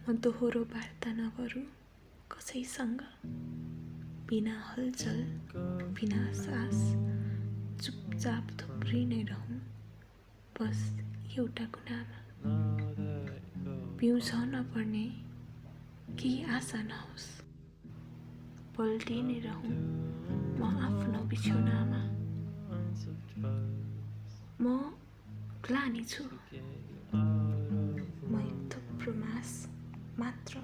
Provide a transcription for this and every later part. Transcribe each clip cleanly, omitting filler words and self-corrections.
म दोहोरो वार्ता नगरौँ कसैसँग, बिना हलचल बिना सास, चुपचाप थुप्रिनै रहौँ बस एउटा कुनामा। पिउँझ नपर्ने केही आशा नहोस्, पल्टिनै रहौँ म आफ्नो बिछौनामा। म ग्लानी छु, म एक थुप्रो मास मात्र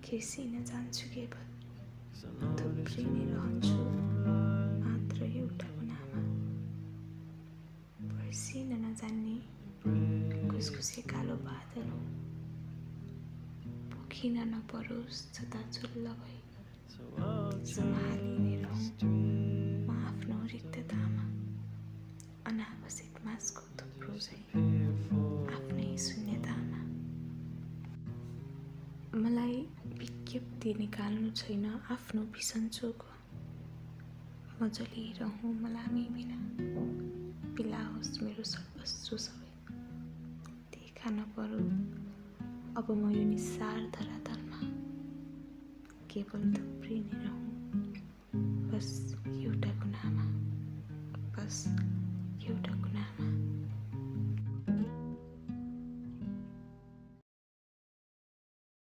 खिर्सिन जान्छु केवल, थुप्रिनै रहन्छु मात्र एउटा कुनामा। पर्सिन नजान्ने खुसखुसे कालो बादल हो, पोखिन नपरोस् छताछुल्ल भई सम्हालिनै रहौँ म आफ्नो रिक्ततामा। अनावश्यक मासको थुप्रो झैँ आफ्नै शून्यतामा। मलाई विज्ञप्ति निकाल्नु छैन आफ्नो बिसन्चोको, म जलिरहँ मलामी बिना, पिलाओस् मेरो सर्वस्व सबै। देखा नपरौँ अब म यो निस्सार धरातलमा, केवल थुप्रिनै रहौँ बस एउटा कुनामा, बस एउटा